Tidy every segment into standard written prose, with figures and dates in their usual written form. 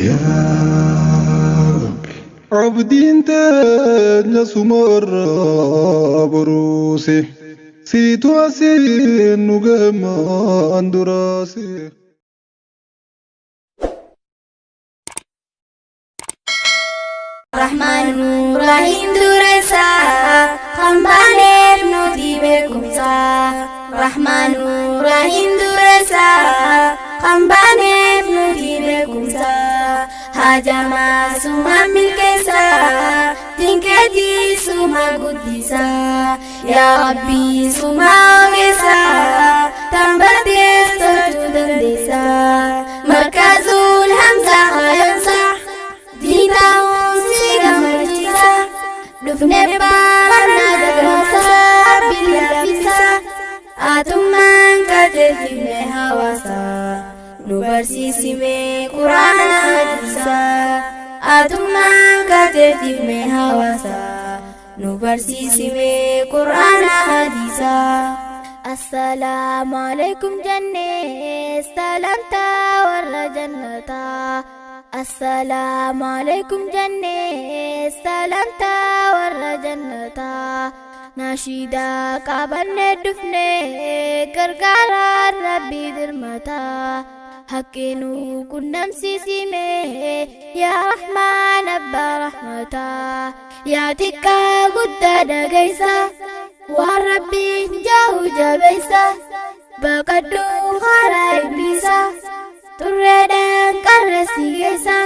Yaa Rabbi. Abdiin teenya sumarraa boruusi. Siitu asiin nu gamaan duraasi. Rahmaan Rahiim dureessa kan baaneef nuti beekumsa. Rahmaan Rahiim dureessa kan baaneef nuti beekumsa. Hajamaa suma milkeessa dinkeetii suma guddisa. Yaa Rabbi suma ogeessa tan bartees tolchuu dandeessa. Markazuul Hamza hayoonsa. Diintaa'uun si gammachiisa. Dhufnee barnaa dagamsa. Rabbi laaffisa. Atummaan qajeelchifne hawaasa. Nu barsiisime quraana hadiisa. Atummaan qajeelchifne hawaasa. Nu barsiisime quraana hadiisa. Assalaamu alaikum jennee salamtaa warra jannataa. Assalaamu alaikum jennee salamtaa warra jannataa. Nashiidaa qabannee dhufnee gargaaraan rabbii dirmataa. Haqqinuu qunnamsiisime yaa Rahmaan abbaa rahmataa. Yaa xiqqaa guddaa dhageessa waan rabbiin jahu jabeessa. Baqadhuu karaa ibliisa. Turreedhaan qarreessi geessa.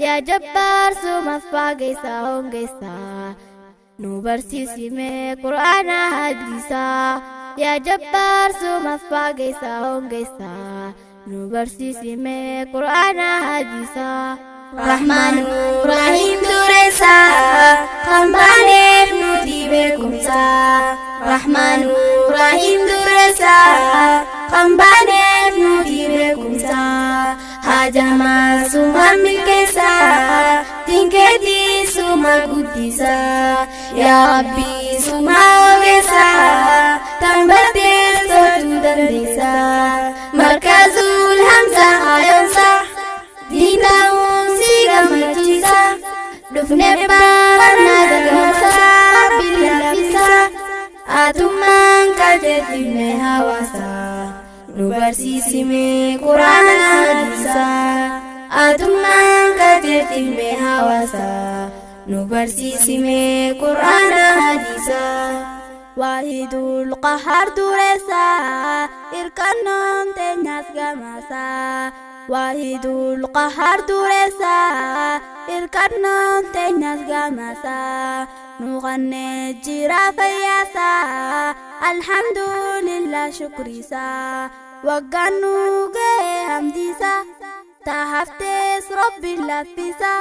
Yaa jabbaar sumaffaa geessa hongeessa. Nu barsiisime quraana hadiisa. Yaa jabbaar sumaffaa geessa hongeessa. Nu barsiisime quraana hadiisa. Rahmaan Rahiim dureessa kan baaneef nuti beekumsa. Rahmaan Rahiim dureessa kan baaneef nuti beekumsa. Hajamaa suma milkeessa dinkeetii suma guddisa. Yaa Rabbi suma ogeessa tan bartees tolchuu dandeessa. Markazuul Hamza hayoonsa. Diintaa'uun si gammachiisa. Dhufnee barnaa dagamsa. Rabbi laaffisa. Atummaan qajeelchifne hawaasa. Nu barsiisime quraana hadiisa. Atummaan qajeelchifne hawaasa. Nu barsiisime quraana hadiisa. Waahidul Qahhaar dureessa irkannoon teenyas gamasa. Waahidul Qahhaar dureessa irkannoon teenyas gamasa. Nu qannee jira fayyaasa alhamdulillah shukriisa. Waggaan nu ga'e hamdiisa taahaftees rabbi laaffisa.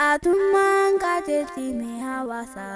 Atummaan qajeelchime hawaasa.